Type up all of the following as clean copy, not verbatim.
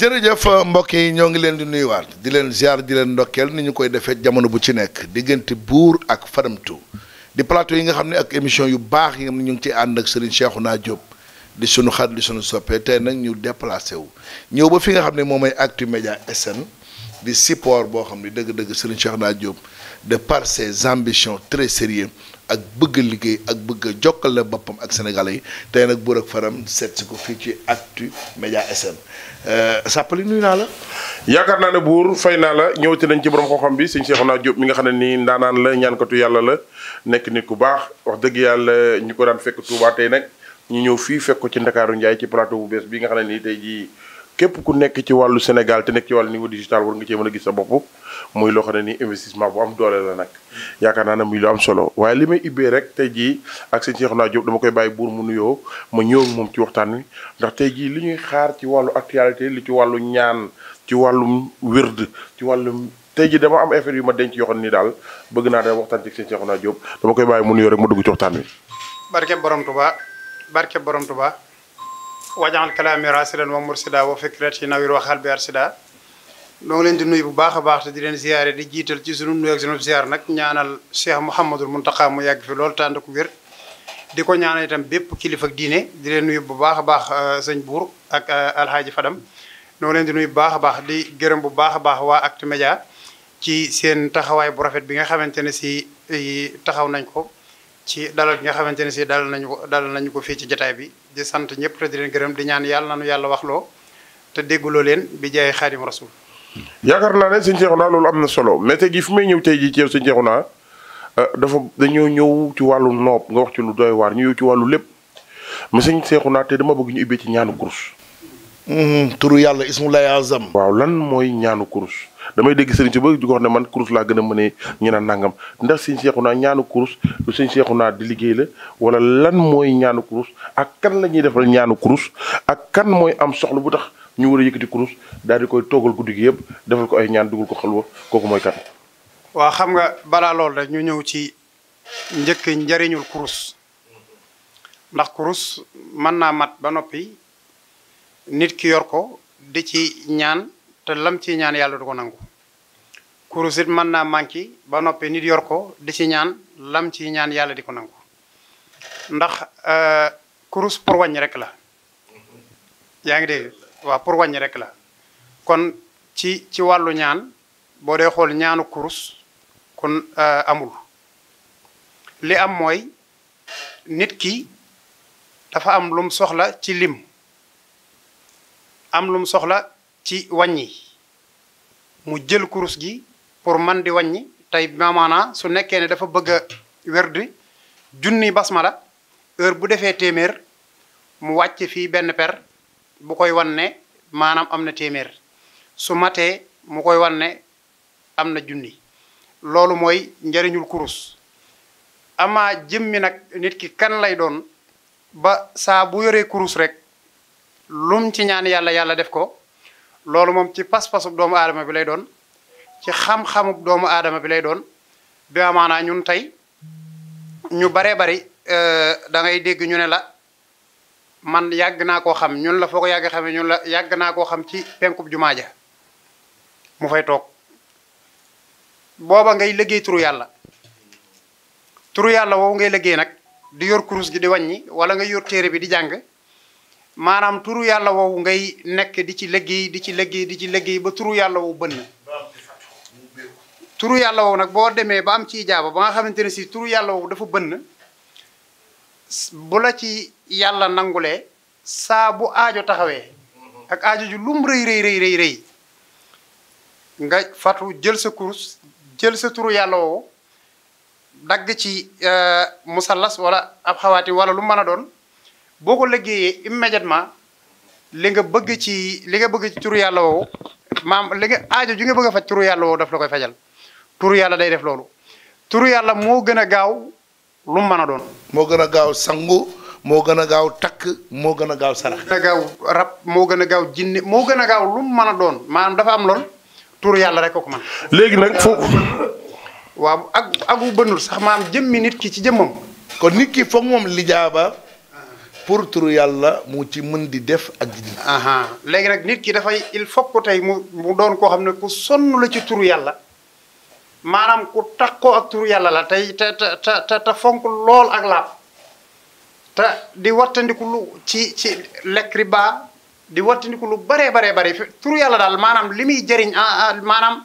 jërëjëf mbokk yi ñoo ngi leen di nuyuwaat di leen ziar di leen ndokkeel ni ñu koy defee jamono bu ci nekk diggante buur ak Fadamtu di plateau yi nga xam ne ak émission yu baax yi nga xam ne ñu ngi ciy ànd ak Serigne Cheikhouna Diop di sunu xarit di sunu soppee tey nag ñu déplacé wu ñëw ba fi nga xam ne moom mooy Actu Média SN di support boo xam ne dëgg-dëgg Serigne Cheikhouna Diop de par ses ambitions très sérieux ak bëgg liggéey ak bëgg jokkale boppam ak sénégalais yi tey nag buur ak Fadam seet si ko fii ci Actu Média SN sàppali nuyu naa la. yaakaar naa ne buur fay naa la ñëwati nañ ci borom xam-xam bi sëñ Cheikhouna Diop mi nga xam ne nii ndaanaan la ñaankatu yàlla la nekk nit ku baax wax dëgg yàlla ñu ko daan fekk Touba tey nag ñu ñëw fii fekk ko ci Ndakaaru Ndiaye ci plateau bu bees bi nga xam ne nii tey jii képp ku nekk ci wàllu Sénégal te nekk ci wàllu niveau digital war nga cee mën a gis sa bopp muy loo xam ne nii investissement bu am doole la nag yaakaar naa ne muy lu am solo waaye li may ibbee rek tey jii ak sëñ Cheikhouna Diop dama koy bàyyi buur mu nuyoo ma ñëw ak moom ci waxtaan wi ndax tey jii li ñuy xaar ci wàllu actualité li ci wàllu ñaan ci wàllum wérd ci wàllum tey jii dama am affaire yu ma denc yoo xam ne nii daal bëgg naa dama waxtaan ci sëñ Cheikhouna Diop dama koy bàyyi mu nuyoo rek ma dugg ci waxtaan wi. barke borom Tuba wajaxal kalaami rasidan wa mursida wa fikrati nawir wa xalbi arsida noo ngi leen di nuyu bu baax a baax te di leen ziyaare di jiital ci sunu nuyu ak sunu ziyaar nag ñaanal Cheikh Mouhamadul Mountakha mu yàgg fi loolu tànd ku wér di ko ñaanal itam bépp kilifa ak diine di leen nuyu bu baax a baax sëñ buur ak alhaaji Fadam noo ngi leen di nuyu bu baax a baax di gërëm bu baax a baax waa Actu Média ci seen taxawaay bu rafet bi nga xamante ne si taxaw nañ ko ci dalal bi nga xamante ne si dalal nañu ko fii ci jotaay bi di sant ñëpp te di leen gërëm di ñaan yàlla nanu yàlla waxloo te dégguloo leen bi jaay Xaadim Rasul. yaakaar naa ne sëñ Cheikhouna loolu am na solo mais tey jii fu may ñëw tey jii ci yow sëñ Cheikhouna dañoo ñëw ci wàllu noob nga wax ci lu doy waar ñu ñëw ci wàllu lépp mais sëñ Cheikhouna te dama bëgg ñu ubbee ci ñaanu kurus. turu yàlla ismullahi azam. waaw lan mooy ñaanu kurus damay dégg sëriñ si ba di ko wax ne man kurus laa gën a mënee ñu naan nangam ndax sëñ Cheikhouna ñaanu kurus lu sëñ Cheikhouna di liggéey la wala lan mooy ñaanu kurus ak kan la ñuy defal ñaanu kurus ak kan mooy am soxla bu tax ñu war a yëkkati kurus daal di koy toogal guddi gi yëpp defal ko ay ñaan dugal ko xalwa kooku mooy kan. waaw xam nga balaa loolu rek ñu ñëw ci njëkk njariñul kurus ndax kurus mën naa mat ba noppi nit ki yor ko di ci ñaan te lam ci ñaan yàlla du ko nangu kurus it mën naa manqué ba noppi nit yor ko di ci ñaan lam ci ñaan yàlla di ko nangu ndax kurus pour wàññi rek la yaa ngi dégg waaw pour wàññi rek la kon ci wàllu ñaan boo dee xool ñaanu kurus kon amul li am mooy nit ki dafa am lum soxla ci lim am lum soxla ci wàññi mu jël kurus gi pour man di wàññi tey maanaam su nekkee ne dafa bëgg a werdi junni basmala heure bu defee téeméer mu wàcc fii benn per bu koy wan ne maanaam am na téeméer su matee mu koy wan ne am na junni loolu mooy njariñul kurus ama jëmmi nag nit ki kan lay doon ba saa bu yoree kurus rek lum ci ñaan yàlla def ko loolu moom ci pas-pasub doomu aadama bi lay doon ci xam-xamub doomu aadama bi lay doon bi amaanaa ñun tey ñu baree bari da ngay dégg ñu ne la man yàgg naa koo xam ñun la foo ko yàgg xamee ñun la yàgg naa koo xam ci penkub jumaa ja mu fay toog booba ngay liggéey turu yàlla woowu ngay liggéey nag di yor kurus gi di wàññi wala nga yor téere bi di jàng maanaam turu yàlla woowu ngay nekk di ci liggéey ba turu yàlla woowu bënn turu yàlla woowu nag boo demee ba am ci ijaaba ba nga xamante ne si turu yàlla woowu dafa bënn bu la ci yàlla nangulee saa bu aajo taxawee ak aajo ju lum rëy nga fatu jël sa kurus jël sa turu yàlla woowu dagg ci musallas wala ab xawaati wala lu mën a doon boo ko liggéeyee immédiatement li nga bëgg ci turu yàlla woowu maam li nga aajo ju nga bëgg a faj turu yàlla woowu daf la koy fajal turu yàlla day def loolu turu yàlla moo gën a gaaw lu mu mën a doon. moo gën a gaaw sangu moo gën a gaaw takk moo gën a gaaw sarax. moo gën a gaaw rab moo gën a gaaw jinne moo gën a gaaw lu mu mën a doon maanaam dafa am lool turu yàlla rek ko man léegi nag foofu. waaw ak wu bënnul sax maanaam jëmmi nit ki ci jëmmam. kon nit ki foog moom lijaaba pour turu yàlla mu ci mën di def ak di dindi. léegi nag nit ki dafay il faut que tey mu doon koo xam ne ku sonn la ci turu yàlla maanaam ku takkoo ak turu yàlla la tey te fonk lool ak laab te di wattandiku lu ci lekk riba di wattandiku lu baree turu yàlla daal maanaam li muy jëriñ maanaam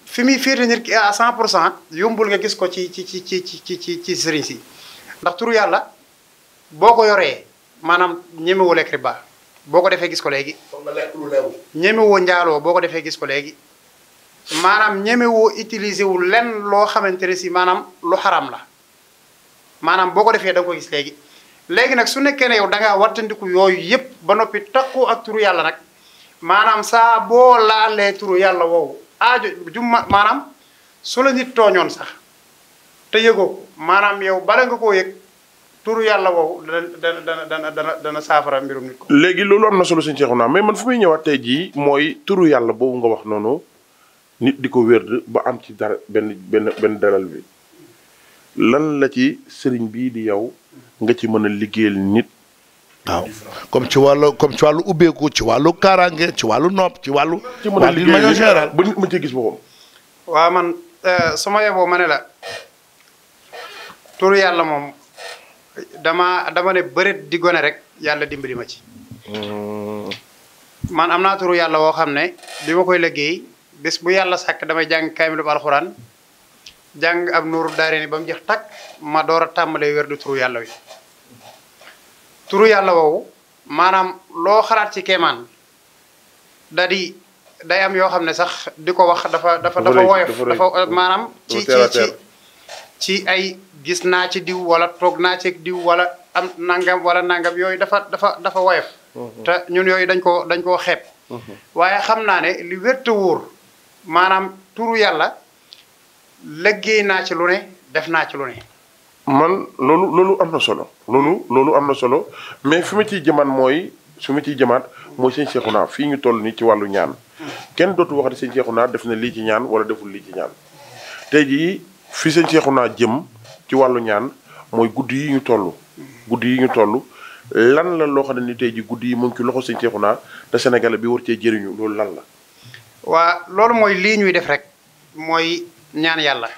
fi muy féete nit ki à 100% yombul nga gis ko ci sëriñ si ndax turu yàlla boo ko yoree maanaam ñemewoo lekk riba boo ko defee gis ko léegi. nga lekk lu leew. ñemewoo njaaloo boo ko defee gis ko léegi maanaam ñemewoo utiliser wu lenn loo xamante ne si maanaam lu xaram la maanaam boo ko defee da nga ko gis léegi nag su nekkee ne yow da ngaa wattandiku yooyu yëpp ba noppi takkoo ak turu yàlla nag maanaam saa boo laalee turu yàlla woowu maanaam su la nit tooñoon sax te yëgoo ko maanaam yow bala nga koo yëg turu yàlla woowu dana saafara mbirum nit ko. léegi loolu am na solo sëñ Cheikhouna mais man fu muy ñëwaat tey jii mooy turu yàlla boobu nga wax noonu nit di ko wérd ba am ci dara benn dalal bi lan la ci sëriñ bii di yow nga ci mën a liggéeyal nit. waaw comme ci wàllu ubbeeku ci wàllu kaaraange ci wàllu nopp ci wàllu. ci mën a liggéeyal général ba nit ma ci gis boppam. waaw man su ma yeboo ma ne la turu yàlla moom dama ne bëreet di gone rek yàlla dimbali ma ci. man am naa turu yàlla woo xam ne bi ma koy liggéey bés bu yàlla sàkk damay jàng kaamilu alxuraan jàng ab nuuru daare ni ba mu jeex takk ma door a tàmbalee wér du turu yàlla wi. turu yàlla woowu maanaam loo xalaat ci keemaan day am yoo xam ne sax di ko wax dafa woyof dafa maanaam ci ay gis naa ci diw wala toog naa ci diw wala am nangam yooyu dafa woyof te ñun yooyu dañ koo xeeb waaye xam naa ne li wér te wóor maanaam turu yàlla liggéey naa ci lu ne def naa ci lu ne man loolu am na solo loolu am na solo mais fi ma ciy jëmaat mooy sëñ Cheikhouna fii ñu toll nii ci wàllu ñaan kenn dootu wax ne sëñ Cheikhouna def na lii ci ñaan wala deful lii ci ñaan tey jii fi sëñ Cheikhouna jëm ci wàllu ñaan mooy guddi yi ñu toll lan la loo xam ne ni tey jii guddi yi mu ngi ci loxo sëñ Cheikhouna te Sénégal bi war cee jëriñu loolu lan la. waa loolu mooy lii ñuy def rek mooy ñaan yàlla.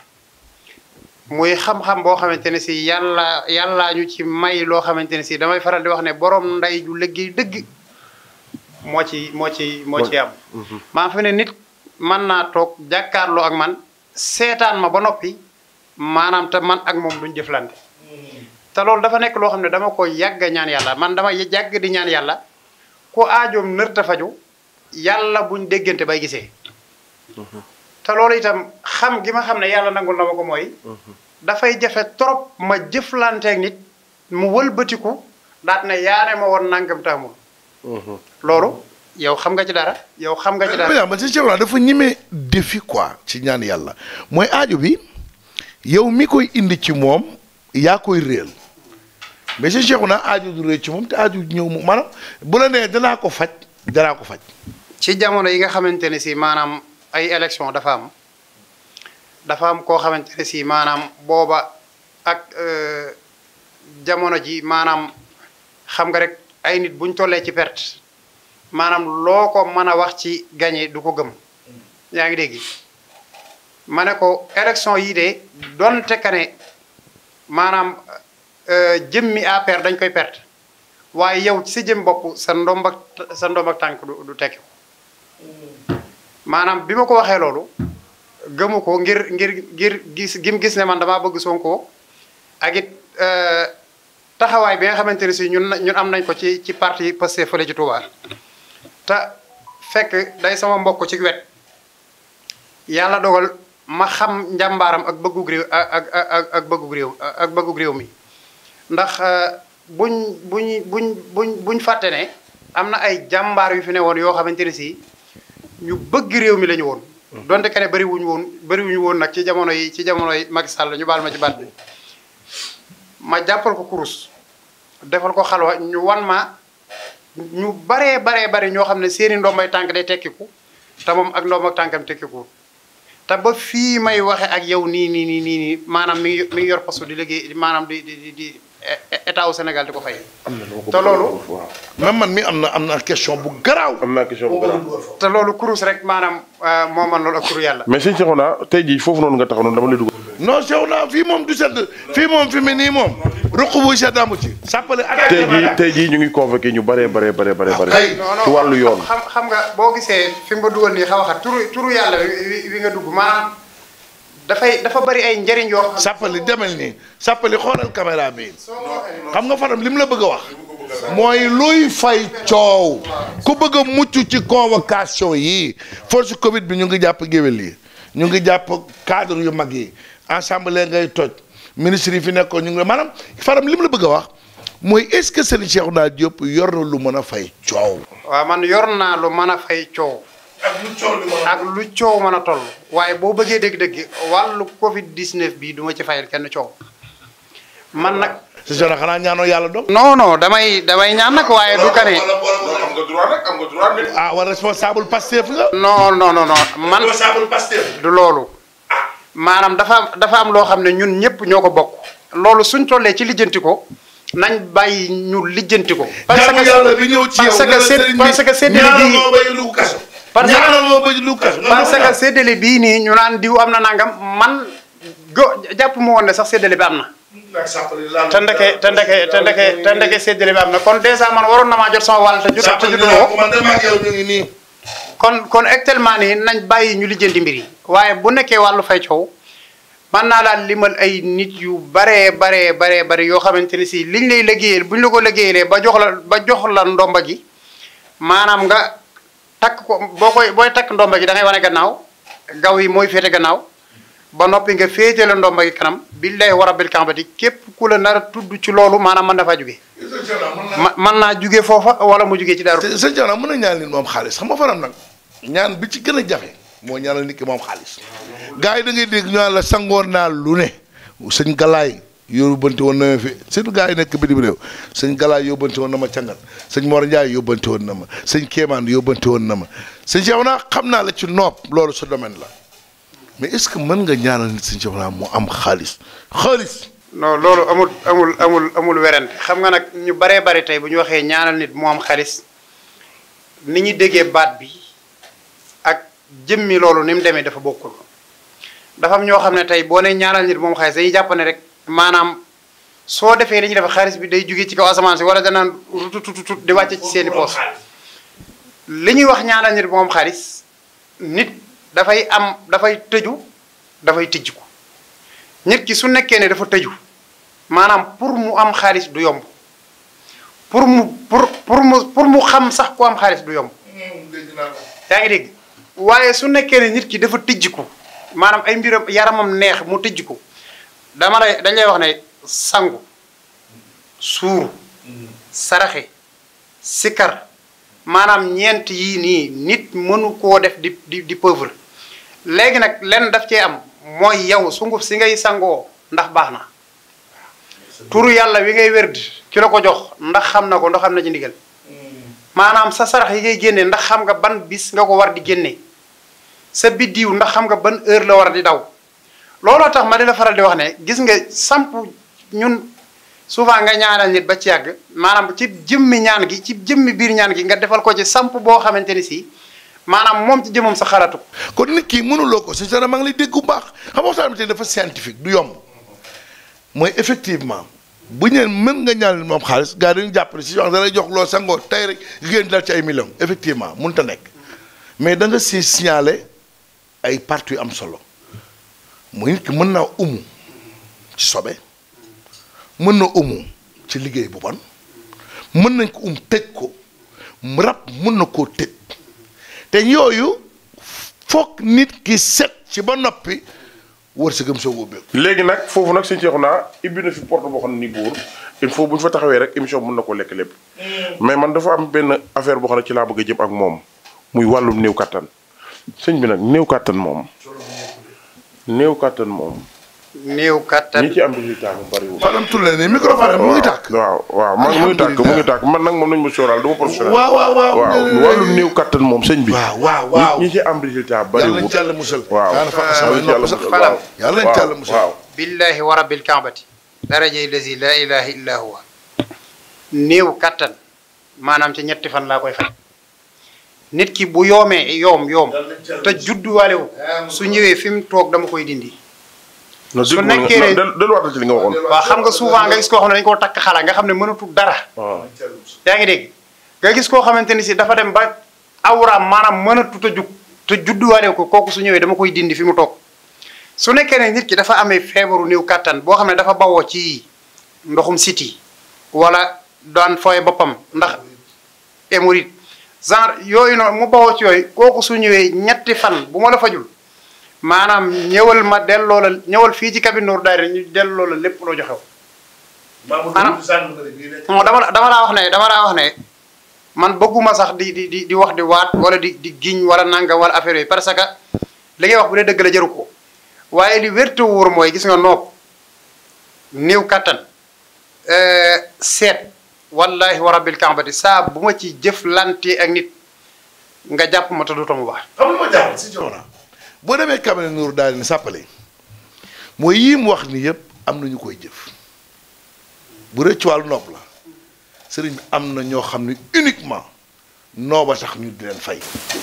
muy xam-xam boo xamante ne si yàllaa ñu ci may loo xamante ne si damay faral di wax ne borom nday ju liggéey dëgg moo ci am. maa fi ne nit mën naa toog jàkkaarloo ak man seetaan ma ba noppi maanaam te man ak moom duñ jëflante. te loolu dafa nekk loo xam ne dama ko yàgg ñaan yàlla man dama yàgg di ñaan yàlla ku aajoom nërta faju yàlla buñ déggante bay gisee. te loolu itam xam gi ma xam ne yàlla nangul na ma ko mooy dafay jafe trop ma jëflanteeg nit mu wëlbatiku daat ne yaane ma woon nangam taamul loolu yow xam nga ci dara man si Cheikhouna dafa ñimee défi quoi ci ñaan yàlla mooy aajo bi yow mi koy indi ci moom yaa koy réel mais si Cheikhouna aajo du réel ci moom te aajo ñëw mu maanaam bu la nee danaa ko faj ci jamono yi nga xamante ne si maanaam ay élection dafa am koo xamante ne si maanaam booba ak jamono ji maanaam xam nga rek ay nit buñ tollee ci perte maanaam loo ko mën a wax ci gagné du ko gëm yaa ngi dégg ma ne ko élection yii de donte ka ne maanaam jëmmi APR dañ koy perte waaye yow ci sa jëm bopp sa ndomb ak tànk du tekki maanaam bi ma ko waxee loolu gëmu ko ngir gis ne man damaa bëgg Sonko ak it taxawaay bi nga xamante ne si ñun am nañ ko ci parti Pastef fële ci Touba te fekk day sama mbokk ci wet yàlla dogal ma xam njàmbaaram ak bëggug réew ak bëggug réew mi ndax buñ fàtte ne am na ay jàmbaar yu fi ne woon yoo xamante ne si ñu bëgg réew mi la ñu woon. donte que ne bëriwuñu woon nag ci jamono yi Macky Sall ñu baal ma ci baat bi ma jàppal ko kurus defal ko xalwa ñu wan ma ñu baree ñoo xam ne seeni ndombay tànk day tekkiku te moom ak ndomb ak tànkam tekkiku te ba fii may waxe ak yow nii maanaam mi ngi yor poste di liggéey maanaam di état wu Sénégal di ko fay. te loolu. même man mi am na question bu garaaw. am naa question bu garaaw. te loolu kurus rek maanaam moo man loolu ak turu yàlla. mais sëñ Cheikhouna tey jii foofu noonu nga taxaw noonu dama lay dugg. non Cheikhouna fii moom du sedd fii moom fi mu nii moom ruq bu sedd amu ci. sàppale tey jii ñu ngi convoqué ñu bëree ci wàllu yoon. xam nga boo gisee fi nga dugal nii xaw a xat turu yàlla wi nga dugg maanaam dafa bari ay njëriñ yoo xam. sàppali demel nii sàppali xoolal caméra bi xam nga Fadam li mu la bëgg a wax mooy luy fay coow ku bëgg a mucc ci convocation yi force Covid bi ñu ngi jàpp géwél yi ñu ngi jàpp cadre yu mag yi ensemble ngay toj ministre yi fi nekkoon ñu ngi maanaam Fadam li mu la bëgg a wax mooy est-ce que Serigne Cheikhouna Diop yor na lu mën a fay coow. waaw man yor naa lu mën a fay coow. ak lu coow mën a toll. waaye boo bëggee dégg-dégg wàllu Covid 19 bii du ma ci fayal kenn coow man nag. si soxna xanaa ñaanoo yàlla doom. non damay ñaan nag waaye du kane. am nga droit nag am nga droit. ah wala responsable Pastef nga. non man responsable Pastef. du loolu. maanaam dafa am loo xam ne ñun ñëpp ñoo ko bokk. loolu suñ tollee ci lijjanti ko nañ bàyyi ñu lijjanti ko. parce que séddale bii parce que séddale bii nii ñu naan diw am na nangam man jàpp mu woon ne sax séddale bi am na. te ndeke séddale bi am na kon dèjà man waroon na maa jot sama wàll te jotu kon actuellement nii nañ bàyyi ñu lijjanti mbir yi. waaye bu nekkee wàllu fay coow man naa daal limal ay nit yu baree yoo xamante ne si liñ lay liggéeyal buñ la ko liggéeyalee ba jox la ndomba gi maanaam nga takk ko booy takk ndomba gi da ngay wane gannaaw gaw yi mooy féete gannaaw ba noppi nga féete la ndomba gi kanam billahi wa rabbil kaabati képp ku la nar a tudd ci loolu maanaam mën na faa jóge mën naa jóge foofa wala mu jóge ci daaru. sëñ Cheikhouna mën na ñaan nit moom xaalis xam nga Fadam nag ñaan bi ci gën a jafe moo ñaanal nit ki moom xaalis gars yi da ngay dégg ñu naan la sangoon naa lu ne sëñ Galaay yóbbante woon na ma fi surtout gars yi nekk bitim réew sëñ Galaay yóbbante woon na ma cangat sëñ Mor Ndiaye yóbbante woon na ma sëñ Kéemaan yóbbante woon na ma sëñ Cheikhouna xam naa la ci nopp loolu sa domaine la mais est-ce que mën nga ñaanal nit sëñ Cheikhouna mu am xaalis. non loolu amul werante xam nga nag ñu baree bari tey bu ñu waxee ñaanal nit mu am xaalis ni ñuy déggee baat bi ak jëmmi loolu ni mu demee dafa bokkul dafa am ñoo xam ne tey boo nee ñaanal nit moom xaalis dañuy jàpp ne rek maanaam soo defee li ñuy def xaalis bi day jóge ci kaw asamaan si wala danaan rutututut di wàcce ci seeni poos li ñuy wax ñaanal nit moom xaalis nit dafay tëju dafay tijj ko nit ki su nekkee ne dafa tëju maanaam pour mu am xaalis du yomb pour mu xam sax ku am xaalis du yomb yaa ngi dégg waaye su nekkee ne nit ki dafa tijjiku maanaam ay mbiram yaramam neex mu tijjiku dañ lay wax ne sangu suuru saraxe sikar maanaam ñeent yii nii nit mënu koo def di pauvre léegi nag lenn daf cee am mooy yow sunguf si ngay sangoo ndax baax na turu yàlla wi ngay wérd ki la ko jox ndax xam na ko ndax xam na ci ndigal maanaam sa sarax yi ngay génnee ndax xam nga ban bis nga ko war di génnee sa biddiw ndax xam nga ban heure la war a di daw looloo tax ma di la faral di wax ne gis nga samp ñun souvent nga ñaanal nit ba ci yàgg maanaam ci jëmmi ñaan gi ci jëmmi biir ñaan gi nga defal ko ci samp boo xamante ni si maanaam moom ci jëmam sa xaratu kon nit ki mënuloo ko si dara maa ngi lay dégg bu baax xam nga waxtaan bi dafa scientifique du yomb mooy effectivement bu ñu mën nga ñaanal moom xaalis gars yi dañu jàpp ne si wax da lay jox loo sangoo tey rek ngeen dal ci ay millions effectivement mënut a nekk mais da nga si signaler ay parties yu am solo mooy nit ki mën naa umu ci sobe mën na umu ci liggéey bu bon mën nañ ko tëj ko rab mën na koo tëj te yooyu foog nit ki set ci ba noppi wër sa gëm soo ubbeeku. léegi nag foofu nag sëñ Cheikhouna ibbi na fi porte boo xam ne ni buur il faut bu ñu fa taxawee rek émission mën na ko lekk lépp mais man dafa am benn affaire boo xam ne ci laa bëgg a jëm ak moom muy wàllum néew kattan sëñ bi nag néew kattan moom. néew kattan ñi ci am résultat mu bariwul. Fadam Touré ne microphone mu ngi tàkk. waaw man mu ngi tàkk man nag moom nañu ma sóoraal du ma professionnel. waaw wàllu néew kattan moom sëñ bi. waaw ñi ci am résultat bariwul. yàlla nañ ci yàlla musal. waaw yàlla nañ ci yàlla musal. billahi wa rabbil kaabati darajey lasi la ilaha illa huwa néew kattan maanaam ci ñetti fan laa koy faj nit ki bu yoomee yoom te judduwaale wu su ñëwee fi mu toog dama koy dindi. su nekkee ne delluwaat ci li nga waxoon. waaw xam nga souvent nga gis koo xam ne dañu koo takk xala nga xam ne mënatul dara. yaa ngi dégg nga gis koo xamante ni si dafa dem ba awraam maanaam mënatut a jug te judduwaale ko kooku su ñëwee dama koy dindi fi mu toog su nekkee ne nit ki dafa amee feebaru néew kattan boo xam ne dafa bawoo ci ndoxum siti wala daan fooye boppam ndax hémorroïde genre yooyu noonu mu bawoo ci yooyu kooku su ñëwee ñetti fan bu ma la fajul maanaam ñëwal ma delloo la ñëwal fii ci cabine Nour Daayira ñu delloo la lépp loo joxew maanaam dama laa wax ne man bëgguma sax di wax di waat wala di giñ wala nanga wala affaire yooyu parce que li ngay wax bu dee dëgg la jaru ko waaye li wérte wóor mooy gis nga noob néew kattan seet wallahi wa rabbil kaabati saa bu ma ci jëflante ak nit nga jàpp ma te dootoo mu baax. xam nga ma jàpp si joona boo demee cabine Nour Daayira ni sàppale mooy yii mu wax ni yëpp am na ñu koy jëf bu rëcc wàllu nopp la sëriñ bi am na ñoo xam ne uniquement nooba tax ñu di leen fay.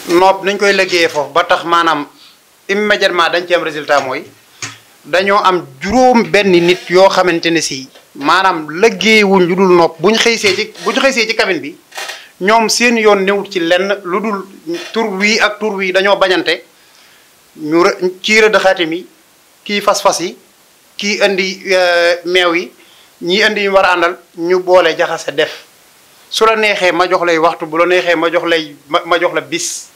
noob nañ koy liggéeyee foofu ba tax maanaam immédiatement dañ ci am résultat mooy dañoo am juróom benn nit yoo xamante ne si maanaam liggéeyuñ lu dul nopp bu ñu xëysee ci cabine bi ñoom seen yoon newut ci lenn lu dul tur wii ak tur wii dañoo bañante ñu kii rëdd xaatim yi kii fas-fas yi kii indi meew yi ñii indi ñu war a àndal ñu boole jaxase def su la neexee ma jox lay waxtu bu la neexee ma jox lay ma jox la bis.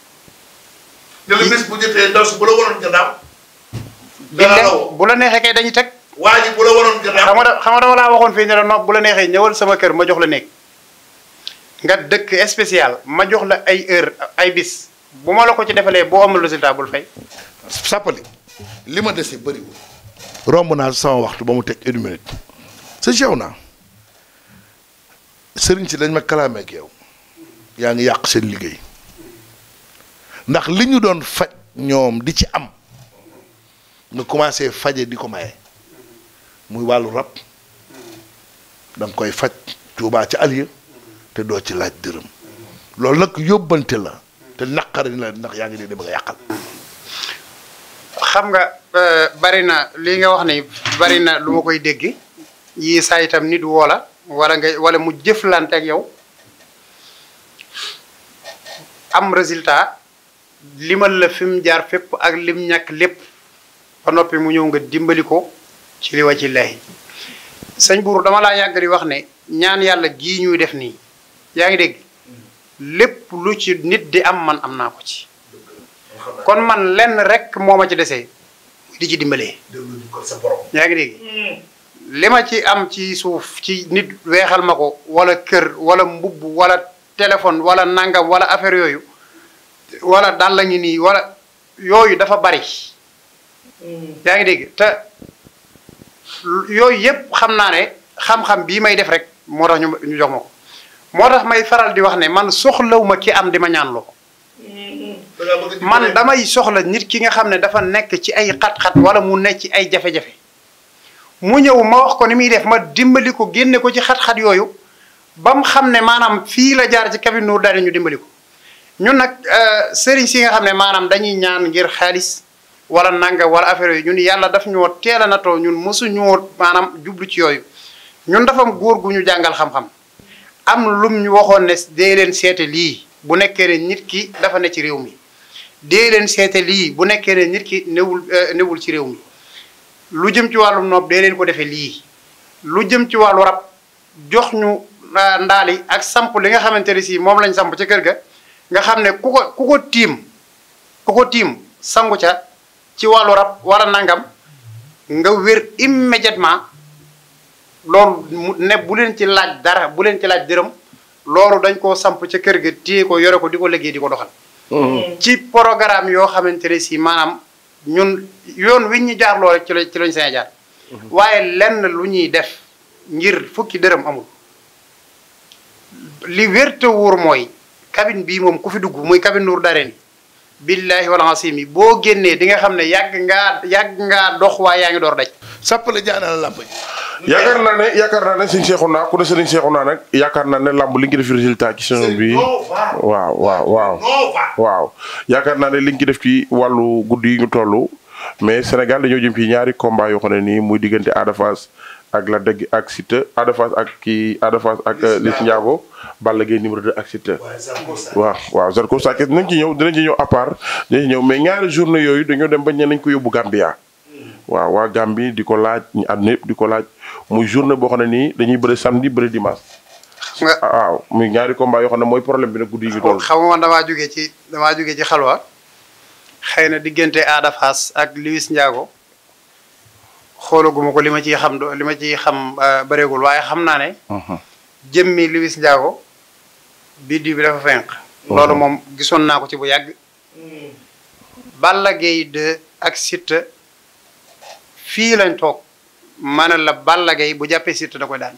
jël bis bu jotee ndaw si bu la waroon gannaaw. bu la neexee kay dañuy teg. waa ji bu la waroon gannaaw. xam nga dama laa waxoon fii ne la nopp bu la neexee ñëwal sama kër ma jox la néeg nga dëkk spécial ma jox la ay heure ay bis bu ma la ko ci defalee boo amul résultat bul fay. sàppali li ma dese bëriwul. romb naa sama waxtu ba mu teg 1 minute. sa jeew naa sëriñ si dañ ma kalaamee ak yow yaa ngi yàq seen liggéey ndax li ñu doon faj ñoom di ci am nga commencé faje di ko maye muy wàllu rab da nga koy faj Tuubaa ci Aliya te doo ci laaj dërëm loolu nag yóbbante la te naqari la ndax yaa ngi leen di bëgg a yàqal. xam nga bari na lii nga wax ni bari na lu ma koy dégg yii saa itam nit woola wala mu jëflante ak yow am résultat limal la fi mu jaar fépp ak lim ñàkk lépp ba noppi mu ñëw nga dimbali ko ci li wa ci lay sëñ Buur dama laa yàgg di wax ne ñaan yàlla gii ñuy def nii yaa ngi dégg lépp lu ci nit di am man am naa ko ci kon man lenn rek moo ma ci desee di ci dimbalee yaa ngi dégg li ma ci am ci suuf ci nit weexal ma ko wala kër wala mbubb wala téléphone wala nangam wala affaire yooyu wala daal la ngi nii wala yooyu dafa bari yaa ngi dégg te yooyu yëpp xam naa ne xam-xam bii may def rek moo tax ñu jox ma ko moo tax may faral di wax ne man soxlawu ma ki am di ma ñaan loo man damay soxla nit ki nga xam ne dafa nekk ci ay xat-xat wala mu nekk ci ay jafe-jafe mu ñëw ma wax ko ni muy def ma dimbali ko génne ko ci xat-xat yooyu ba mu xam ne maanaam fii la jaar ci cabine Nour Daayira ñu dimbali ko ñun nag sëriñ si nga xam ne maanaam dañuy ñaan ngir xaalis wala nanga wala affaire yooyu ñun yàlla daf ñoo teel a natoo ñun mosuñoo maanaam jublu ci yooyu ñun dafa am góor gu ñu jàngal xam-xam am lum ñu waxoon ne dee leen seete lii bu nekkee ne nit ki dafa ne ci réew mi dee leen seete lii bu nekkee ne nit ki newul ci réew mi lu jëm ci wàllu nopp dee leen ko defee lii lu jëm ci wàllu rab jox ñu ndaali ak samp li nga xamante ne si moom lañ samp ca kër ga nga xam ne ku ko tiim sangu ca ci wàllu rab wala nangam nga wér immédiatement loolu ne bu leen ci laaj dara bu leen ci laaj dërëm loolu dañ koo samp ca kër ga téye ko yore ko di ko liggéey di ko doxal ci programme yoo xamante ne si maanaam ñun yoon wi ñu jaar loole ci lañ seen jaar waaye lenn lu ñuy def ngir fukki dërëm amul li wér te wóor mooy cabine bii moom ku fi dugg muy cabine Nour Daayira ni billaahi wal asiimi boo génnee di nga xam ne yàgg ngaa dox waaye yaa ngi door daj Sàppale jaay na la làmb ji. yaakaar naa ne sëñ Cheikhouna ku ne sëñ Cheikhouna nag yaakaar naa ne lamb li nga def résultat ci saison bi waaw yaakaar naa ne li nga def ci wàllu guddi yi ñu toll mais Sénégal dañoo jëm ci ñaari combat yoo xam ne nii muy diggante Ada Fass ak la dëgg ak Siteu Ada Fass ak Liss Ndiago Balla Gaye numéro 2 ak Siteu waaw Zarko Sakess dinañ ci ñëw à part dinañ ci ñëw mais ñaari journée yooyu dañoo dem ba nañ ko yóbbu Gambia waaw waa Gambie di ko laaj ñu àdduna yëpp di ko laaj muy journée boo xam ne nii dañuy bëri samedi bëri dimanche. waaw muy ñaari combat yoo xam ne mooy problème bi nag guddi gi doon. xam nga man damaa jógee ci xalwa xëy na diggante Ada Fass ak Liss Ndiago xoolaguma ko li ma ciy xam bëreegul waaye xam naa ne. jëmmi Liss Ndiago biddi bi dafa fenq. loolu moom gisoon naa ko ci bu yàgg. Balla Gaye 2 ak Siteu fii lañ toog ma ne la Balla Gaye bu jàppee Siteu da koy daan.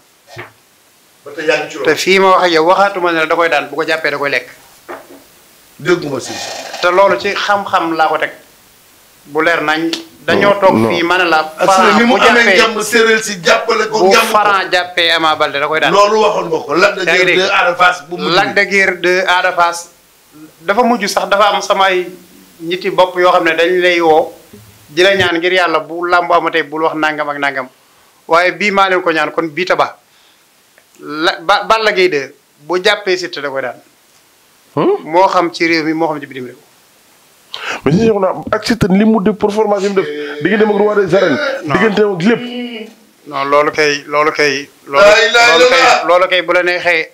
te fii ma wax ak yow waxaatuma ne la da koy daan bu ko jàppee da koy lekk. dégguma si. te loolu ci xam-xam laa ko teg bu leer nañ. dañoo toog fii ma ne la. Franc bu jàppee jàmm séeréer si jàppale ko. bu Franc jàppee Ama Baldé da koy daan. loolu waxoon nga ko. Lac de Guiers 2 Ada Fass bu mujj Lac de Guiers 2 Ada Fass dafa mujj sax dafa am samay ñitti bopp yoo xam ne dañ lay woo. di la ñaan ngir yàlla bu làmb amatee bul wax nangam ak nangam waaye bii maa leen ko ñaan kon bii taba Balla Gaye 2 bu jàppee Siteu da koy daan. moo xam ci réew mi moo xam ci bitim réew. mais si Cheikhouna ak Siteu li mu def performance yi mu def digganteem ak roi des arènes. digganteem ak lépp. non loolu kay. loolu kay bu la neexee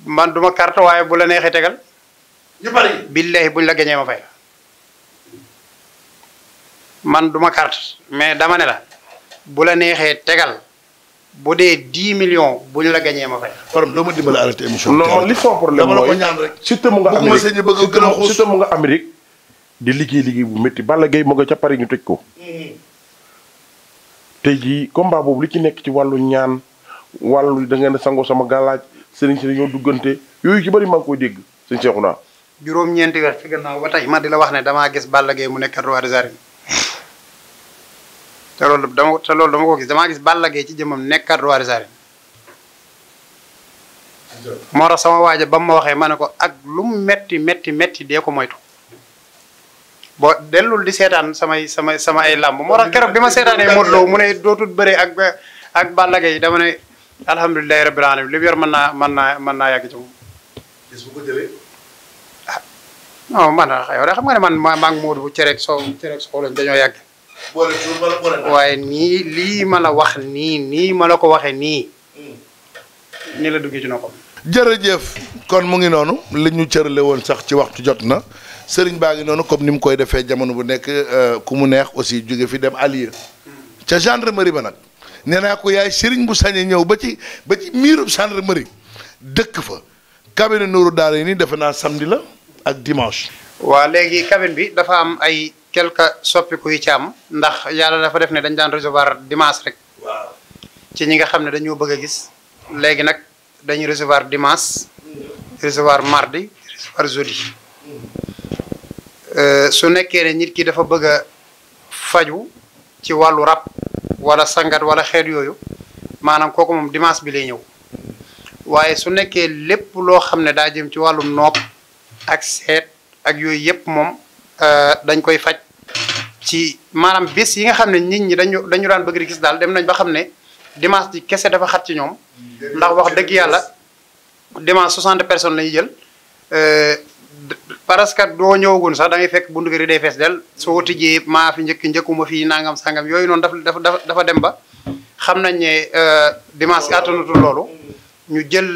man duma carte waaye bu la neexee tegal. ñu bari. billahi buñ la gañee ma fay. man duma carte mais dama ne la bu la neexee tegal bu dee 10 millions buñ la gañee ma fay. Faram doo ma dimbali arrêté émission bi. non li son problème mooy dama la ko ñaan rek. Siteu mu nga Amérique di liggéey bu métti Balla Gaye mu nga ca Paris ñu tëj ko. tey jii combat boobu li ci nekk ci wàllu ñaan wàllu da ngeen a sangoo sama gàllaaj sëriñ si dañoo duggante yooyu ci bëri maa ngi koy dégg sëñ Cheikhouna. juróom-ñeenti weer ci gannaaw ba tey ma di la wax ne damaa gis Balla Gaye mu nekk roi des arènes te loolu dama ko gis damaa gis Balla Gaye ci jëmmam nekkat roi des arènes moo tax sama waaja ba mu ma waxee ma ne ko ak lu mu metti dee ko moytu boo dellul di seetaan sama ay làmb moo tax keroog bi ma seetaanee Modou Lo mu ne dootul bëree ak Balla Gaye dama ne alhamdulilahi rabbil alamin li mu yor mën naa yàgg ci moom. gis bu ko jëlee. non man yow de xam nga ne man maa ngi Modou bu cereeg soow lañ dañoo yàgg. waaye lii ma la wax nii ma la ko waxee nii la duggee ci noppam. jërëjëf kon mu ngi noonu li ñu cërale woon sax ci waxtu jot na sëriñ baa ngi noonu comme ni mu koy defee jamono bu nekk ku mu neex aussi jóge fi dem Alieu ca gendarmerie ba nag nee naa ko yaay sëriñ bu sañee ñëw ba ci miirub gendarmerie dëkk fa cabine Nourou Daara yi nii defe naa samedi la ak dimanche. waa léegi cabine bi dafa am ay quelques soppiku yu ci am ndax yàlla dafa def ne dañ daan recevoir dimanche rek. waaw ci ñi nga xam ne dañoo bëgg a gis léegi nag dañuy recevoir dimanche recevoir mardi recevoir jeudi su nekkee ne nit ki dafa bëgg a faju ci wàllu rab wala sangat wala xeet yooyu maanaam kooku moom dimanche bi lay ñëw waaye su nekkee lépp loo xam ne daa jëm ci wàllu nopp ak seet ak yooyu yëpp moom dañ koy faj ci maanaam bés yi nga xam ne nit ñi dañu daan bëgg di gis daal dem nañ ba xam ne dimanche ji kese dafa xat ci ñoom ndax wax dëgg yàlla dimanche 60 personnes la ñuy jël parce que doo ñëwagun sax da ngay fekk buntu kër day fees del soo tijjee maa fi njëkkuma fii nangam sangam yooyu noonu dafa dem ba xam nañ ne dimanche àttanutul loolu ñu jël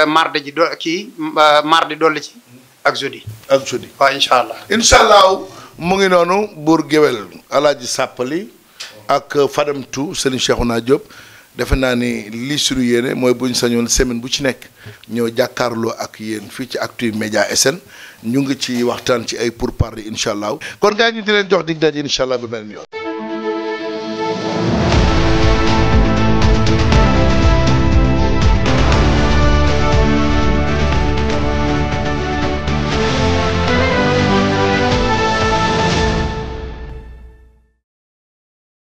mardi ji mardi dolli ci ak jeudi. waaw incha allah. incha allah mu ngi noonu buur géwél Alaaji Sàppali ak Fadam Tu Serigne Cheikhouna Diop defe naa ni lii suñu yéene mooy bu ñu sañoon semaine bu ci nekk ñëw jàkkaarloo ak yéen fii ci Actu Média SN ñu ngi ci waxtaan ci ay pourparlers incha allah kon gaa ñu di leen jox dig daje incha allah ba beneen yoon.